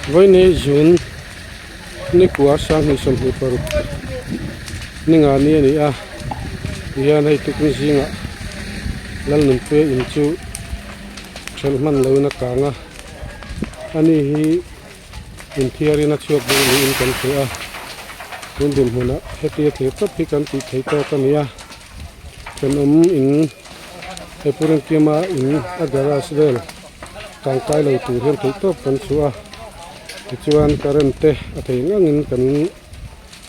Vawiini June nikua sanghnih 26 ninga ni a ni a tihian hei tukni zingah Lalnunpuia in chu ṭhelh hman loin a kang a ani hi inthiarin a chhuak bawk niin kan hria a tun dinhmunah hetia thlir tawp hi kan tih theih tawk a ni a thenawm in he Pu Remkiama in a garage vel tangkai lo tur hian theih tawp kan chhuah a tichuan current te a thei ngangin kan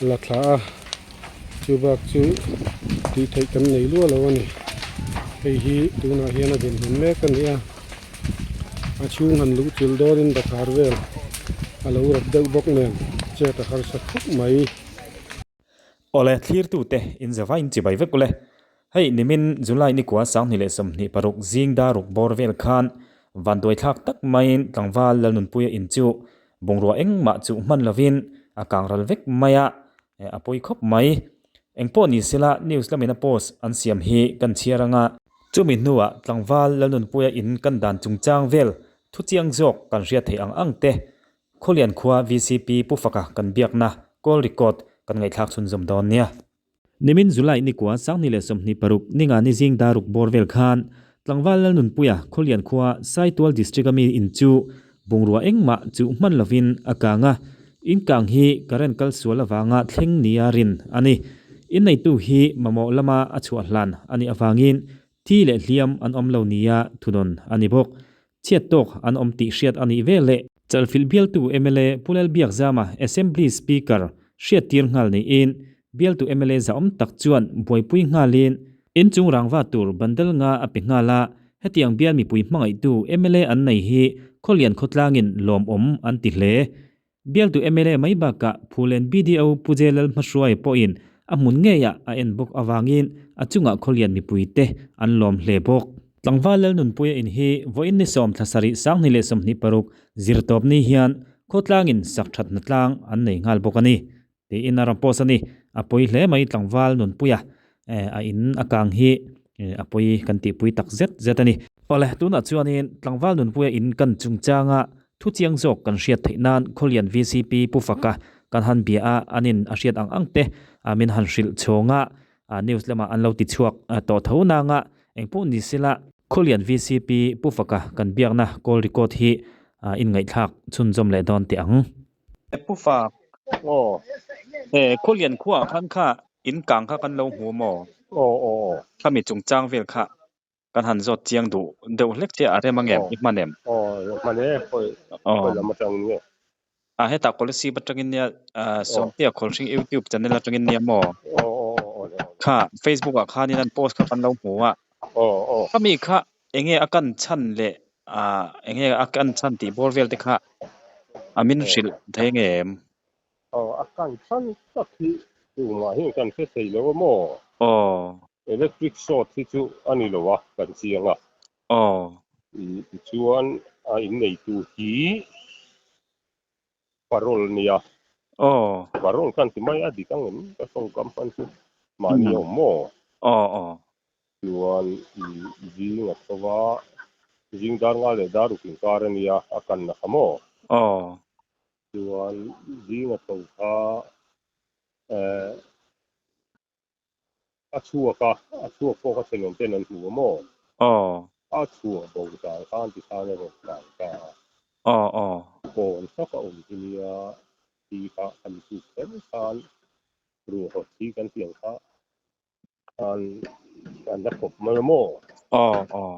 la thla a chu bak chu tih theih kan nei luah lo a ni hei hi tunah hian a dinhmun mek a ni a a chhung han luh chilh dawnin bathlar vel a lo rap deuh bawk nen chet a harsa khawp mai. Awle thlirtute in zava in chibai vek ule. Hei nimin July nikua 2026 zing daruk bawr vel khan vanduai thlak tak maiin tlangval Lalnunpuia in chu bungrua engmah chu hman lovin a kang ral vek mai a, a pawi khawp mai. Engpawh ni sela news lamin a post an siam hi kan chhiar anga. Chumi hnuah tlangval Lalnunpuia in kan dan chungchang vel thuchiang zawk kan hriat theih ang ang te Khawlian khua vcp Pu Faka kan biakna call record kan ngaihthlak chhunzawm dawn nia. Nimin July nikua 2026 ninga ni zing daruk bawr vel khan Tlangval Lalnunpuia Khawlian khua Saitual District a mi in chu bungrua engmah chu hman lovin a kang a, in kang hi current kal sual avanga thleng nia rin a ni. Inneitu hi mamawh lama a chhuah hlan a nih avangin thi leh hliam an awm lo nia thunawn a ni bawk. Chhiat tawk an awm tih hriat a nih vel leh Chalfilh bialtu mla Pu Lalbiakzama Assembly Speaker hriattir nghal niin bialtu mla zahawm tak chuan buaipui nghalin inchung rangva tur bundle nga a pe nghal a, hetiang bial mipui hmangaihtu mla an nei hi Khawlian khawtlangin lawmawm an ti hle. Bialtu mla mai bakah Phulen BDO Pu Jelal Hmahruai pawhin a hmun ngeiah a en bawk avangin a chungah Khawlian mipuite an lawm hle bawk. Tlangval Lalnunpuia in hi vawiin ni sawm thla sarih 2026 zirtawp ni hian khawtlangin sak thatna tlang an nei nghal bawk a ni tiin a rawn post a ni. A pawi hle mai Tlangval Nunpuia a in a kang hi a pawi kan tihpui tak zet zet a ni. Awle tunah chuanin Tlangval Nunpuia in kan chungchanga Thu chiang zawk kan hriat theih nan Khawlian vcp Pu Faka kan han bia a, an in a hriat ang ang te min han hrilh chhawng a, news lamah an lo ti chhuak tawh tho nang a, engpawh ni sela Khawlian vcp Pu Faka kan biakna call record hi in ngaihthlak chhunzawm leh dawn teh ang. Pu Fak, Khawlian khuaah khan kha in kang kha kan lo hmu maw? Khami chungchang vel kha Kan han zawt chiang duh deuh hlek che a rem ang em? I hman em? Aw, hman e, khawi khawi lam atang nge? A hetah Kolasib atangin nia Sawmtea Khawlhring YouTube channel atangin nia maw? Kha Facebook ah khanin an post kha kan lo hmu a. Khami kha enge a kan chhan leh enge a kan chhan tih bawr vel te kha a min hrilh thei nge em? Aw, a kan chhan tak hi tumah hian kan hre thei lo a maw? Aw. Electric short hi chu a ni lo a, kan chiang a. Aw. Tichuan a inneitu hi parole a nia. Aw. Parole khan ti mai a dik ang em? Ka tawngkam hman chu mahni a awm maw? Aw aw. Chuan zing a tho va, zing dar nga leh dar ruk inkar a nia, a kanna kha maw? Aw. Chuan zing a tho kha eh a chhuak a, a chhuak pawh kha thenawm ten an hmu a maw? Aw. A chhuah bo dan khan ti khan a rawn tlan ta a. Aw aw. Kawn tak a awm hi nia thi kha kan chuk kher khan ruahawt thi kan tih ang kha an an la khawp mai a maw? Aw aw.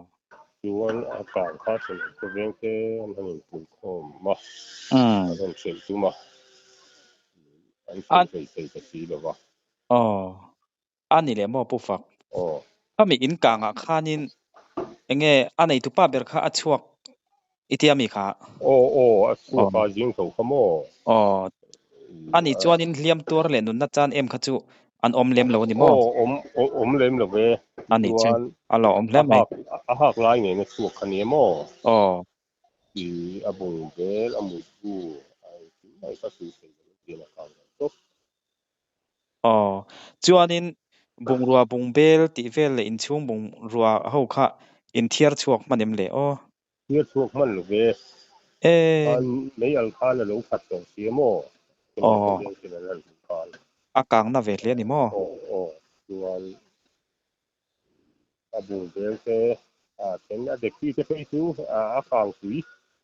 Chuan a kang kha thenawm khawveng te an han inpui khawm a, an han hrilh tum a, an hrilh thei thei ta si lo va. Aw, a ni leh maw Pu Fak? Aw. Khami in kangah khanin enge a neitupa ber kha a chhuak i tia mi kha? Aw aw, a chhuak a zing tho kha maw? Aw, a nih chuanin hliam tuar leh nunna chan em kha chu an awm lem lo a ni maw? Aw, awm awm lem lo ve. A nih chu, a lo awm hle mai. A hak lai ngei na chhuak kha nia maw? Aw. I a bung vel a mut bu a engkim mai kha chu thei lo in a kang lo tawp. Aw, chuanin bungrua bungbel tih vel leh inchhung bungrua ho kha inthiar chhuak hman em le aw? Thiar chhuak hman lo ve. E. Khan mei alh khan a lo khat tawh si a maw? Chumi Aw. khawleng ten an han hmuh khan. A kangna ve hle a ni maw? Aw aw chuan a bur vel te a then a dek chi te phei chu a kang tui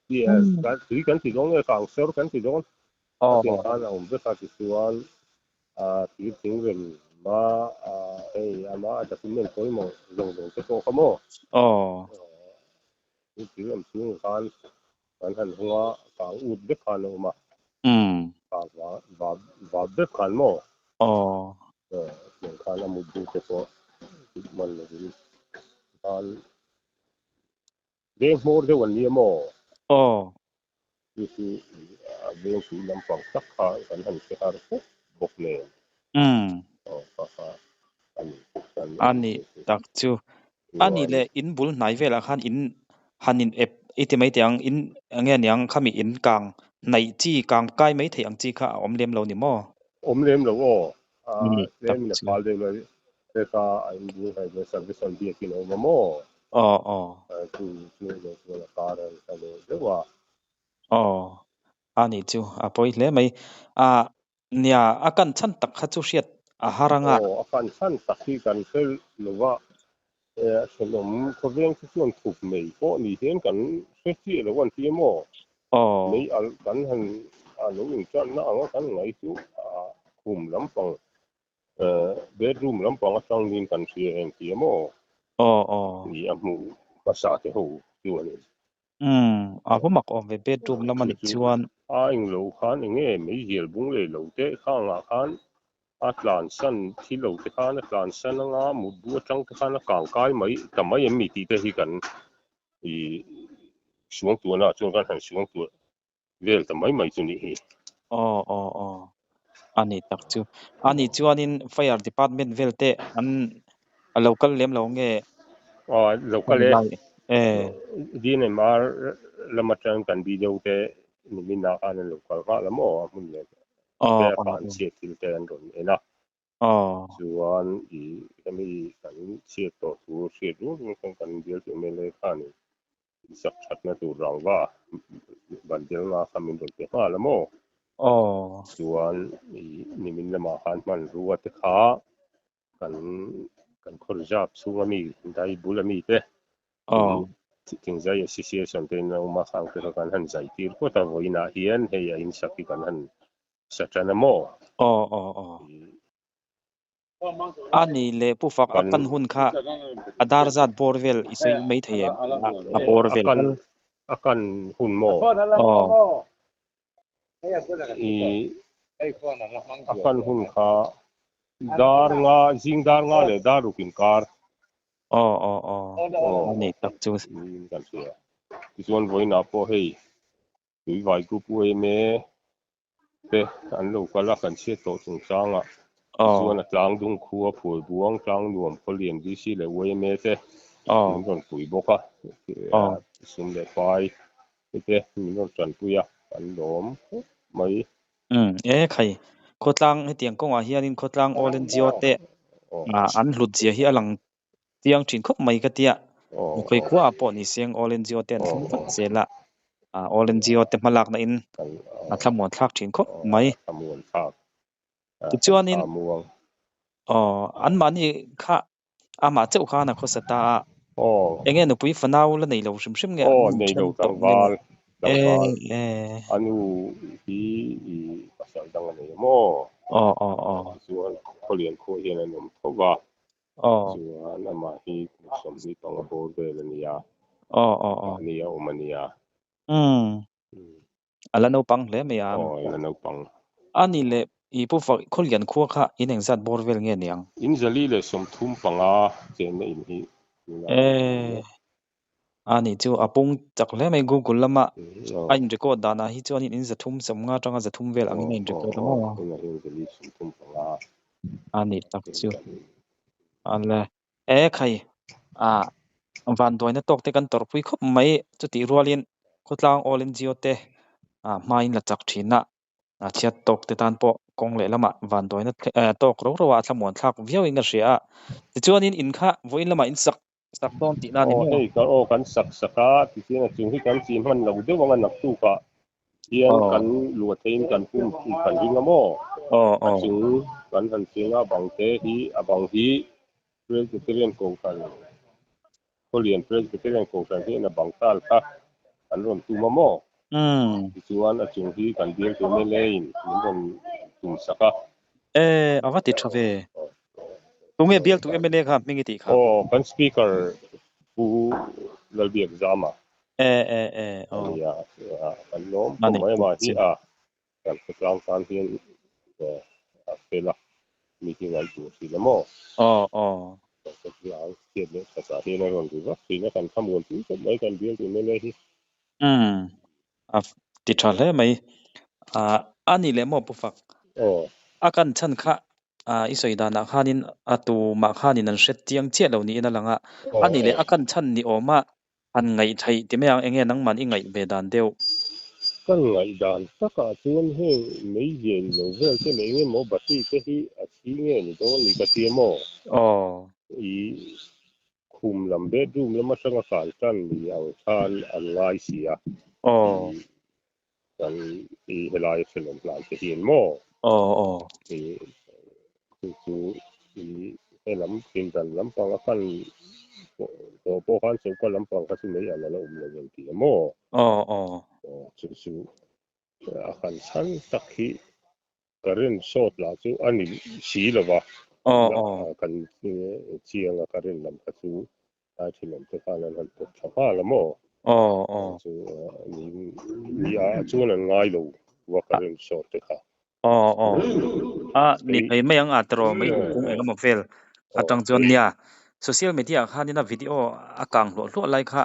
tui kan ti dawn nge kang sawr kan ti dawn a tiang khan a awm vek a tichuan a thir thing rem a hei ama a document pawimawh zawng zawng te pawh kha maw thir awm chhung khan kan han hung a kang ut vek khan a awm a kang va va vek khan maw tiang khan a mutbu te pawh man lovin khan veng hmawr deuh an nia maw? Chu chu a veng pui lampang tak kha kan han hre har khawp bawk nen. Aw kha kha a ni kan A ni tak chu. A ni leh in bul hnai velah khan in han in ep i ti mai teh ang in eng nge niang khami in kang hnaih chi kang kai mai theih ang chi kha a awm lem lo ni maw? Awm lem lo aw. A tlem in a fal deuh lai vek a, a in bul hnai vel service an biakin a awm a maw? Aw aw. Chu chu lo chuan a kar a hla leh deuh a. Aw. A nih chu a pawi hle mai. A nia a kan chhan tak kha chu hriat a har anga. Aw a kan chhan tak hi kan hre lo va, a thenawm khawveng chu chuan thup mai pawh ni hian kan hre chiah lo an ti a maw? Aw. Mei alh kan han a lo intanna anga kan ngai chu a khum lampang bedroom lampang atang niin kan hria em ti a maw? Aw aw. Ni a hmuh hmasa te ho chu a ni. Umm a va mak awm ve bedroom lam a nih chuan. A englo khan enge meizial bung leh lo te khangah khan a tlansan thi lo te khan a tlansan anga mutbu atang te khan a kangkai mai ta mai em mi tih te hi kan i suangtuahna ah chuan kan han suangtuah vel ta mai mai chu nih hi. Aw aw aw a ni tak chu. A nih chuanin fire department vel te an a lo kal lem lo nge? Aw lo kal e. DNMR lam atang kan video te nimin ah khan an lo kal nghal a maw a hmun leh te a khan chhiat thil te an rawn en a. Chuan i hemi kan chhiat tawh thu hriat rung rung khan kan bialtu mla khanin sak thatna tur rangva bandel nga kha min rawn pe nghal a maw? Chuan i nimin lamah khan hmanrua te kha kan kan khaw reserve chhunga mi dai bula mi te Thingzai Association te in a awm a khang te kha kan han zai tir phawt a vawiinah hian hei a insak hi kan han sa tan a maw? Aw aw aw. A ni leh Pu Fak a kan hun kha a dar zat bawr vel i sawi mai thei em? A bawr vel kal. A kan hun maw? Aw. I a kan hun kha dar nga zing dar nga leh dar ruk inkar. Aw aw aw. A ni tak chu. Kan hria. Tichuan vawiinah pawh hei Tuivai Group UMA te an lo kal a, kan chhiat tawh chungchangah tichuan a tlang dung khua Phuai Buang, Tlang Nuam, Khawlian DC leh UMA te min rawn pui bawk a, sum leh pai te min rawn tanpui a, kan lawm khawp mai. Umm e khai, khawtlang hetiang kawngah hianin khawtlang All NGO te an hlut zia hi a lang Chiang thin khawp mai ka tia. Mukhawi khua ah pawh ni seng All NGO te an thleng vat zel a. All NGO te hmalakna in a thlamuan thlak thin khawp mai. Tichuanin aw anmahni kha amah chauh khan a khawsa ta a. Enge nupui fanau la nei lo hrim hrim nge an then tawh nge ni? Aw. Chuan amah hi kum 25 bawr vel a nia. Aw aw aw. Mahni a awm a nia. Umm. A la naupang hle mai a. Aw, a la naupang. A ni leh i Pu Fak Khawlian khua kha in engzat bawr vel nge niang? In 135 chenna in hi tunah kan hmu mek. A nih chu a pung chak hle mai Google lama a in record danah hi chuanin in 350 atanga 300 vel angin a in record a maw? A nih tak chu a le e khai a vanduaina tawk te kan tawrhpui khawp mai chutih rualin khawtlang All NGO te hmain la chak thin a. A chhiat tawk te tan pawh kawng leh lamah vanduaina tawk ro ro a thlamuan thlak viau in ka hria a. Tichuanin in kha vawiin lamah in sak Sak dawn tihna a ni Aw maw? hei ka aw kan sak sak a, tichuan a chung hi kan chih hman lo deuh anga naktukah hian kan luah theiin kan pum kan ring a maw? A chung kan han ching a, bang te hi a bang hi Presbyterian Kohhran Khawlian Presbyterian Kohhran hian a bang tal kha an rawn tum a maw? Tichuan a chung hi kan bialtu mla in min rawn tum sak a. E, a va ti tha ve. Tunge bialtu mla kha hming i tih kha? Aw, kan Speaker Pu Lalbiak Zama. E, e, e, aw. Ania, kan lawm khawp mai a mah hi a. Kan khawtlang tan hian a fel a, mi hi ngaihtuah thin a maw? Aw, aw. Kan khawtlang chhiat leh that ah hian a rawn ri vak thin a, kan thlamuan pui khawp mai kan bial tun mla hi. Umm, a ti tha hle mai. Ah, a nih leh maw Pu Fak? Aw. A kan chhan kha i sawi danah khanin a tumah khanin an hre chiang chiah lo niin a lang a. A nih leh a kan chhan ni awma Han ngaihtheih ti mai ang, enge nangman i ngaih ve dan deuh? Ka ngaih dan takah chuan heng meizial lo vel te leh enge maw battery te hi a chhi nge ni dawn ni ka tia maw? Aw. I khum lam bedroom lam atanga kan tan ni ang khan an ngai si a. Aw. I kan i helai thenawm hlai te hian maw? Aw aw. I chu chu i helam pindan lampang a kan tawh pawh khan choka lampang kha chu mei an ala awm lo ang tih a maw? Aw aw. Aw chu chu a kan chhan tak hi current short lah chu a ni si lo va. Aw aw. Kan chiang a current lam kha chu Tlai thinawm te khan an han pawt tha nghal a maw? Aw aw. Chu ni ni a chuan an ngai lo wa current short te kha. Aw aw. A ni thei mai ang a tiraw mai kung eng emaw vel atang chuan nia social media ah khanin a video a kang hluah hluah lai kha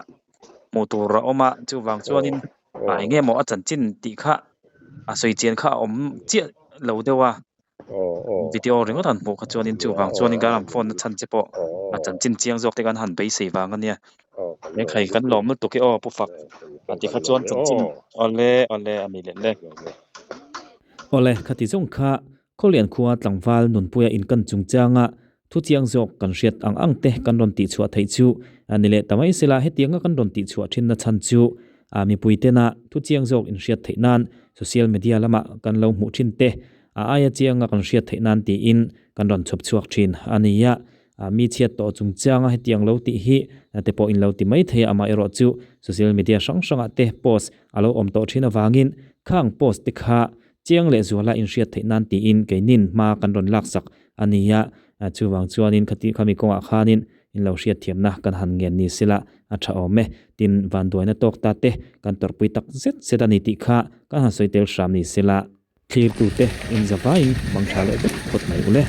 hmuh tur a awm a chuvang chuanin a eng nge maw a chanchin tih kha a sawi chian kha a awm chiah lo deuh a. Video ringawt han hmuh kha chuanin chuvang chuanin kan han phone na chhan che pawh a chanchin chiang zawk te kan han beisei vang a nia. He khai kan lawm lutuk e aw Pu Fak a ti kha chuan chanchin awle awle a ni leh le. Awle khati zawng kha Khawlian khua tlangval nunpuia inkan chungchanga thu chiang zawk kan hriat ang ang te kan rawn tihchhuah theih chu a ni leh ta mai sela hetianga kan rawn tihchhuah thinna chhan chu a mipui tena thu chiang zawk inhriat theih nan social media lama kan lo hmuh thin te a aia chianga kan hriat theih nan tiin kan rawn chhawp chhuak thin a ni a. A mi chhiat tawh chungchanga hetiang lo tih hi te pawh in lo ti mai thei a amaherawh chu social media hrang hrangah te post a lo awm tawh thin avangin khang post te kha Chiang leh zuala inhriat theih nan tiin keinin hma kan rawn laksak a ni a, chuvang chuanin khati khami kawngah khanin in lo hriat thiamna kan han ngen ni sela a tha awm e. Tin, vanduaina tawk ta te kan tawrhpui tak zet zet a ni tih kha kan han sawi tel hram ni sela. Thlirtute in zavaiin mang tha leh vek phawt mai ule.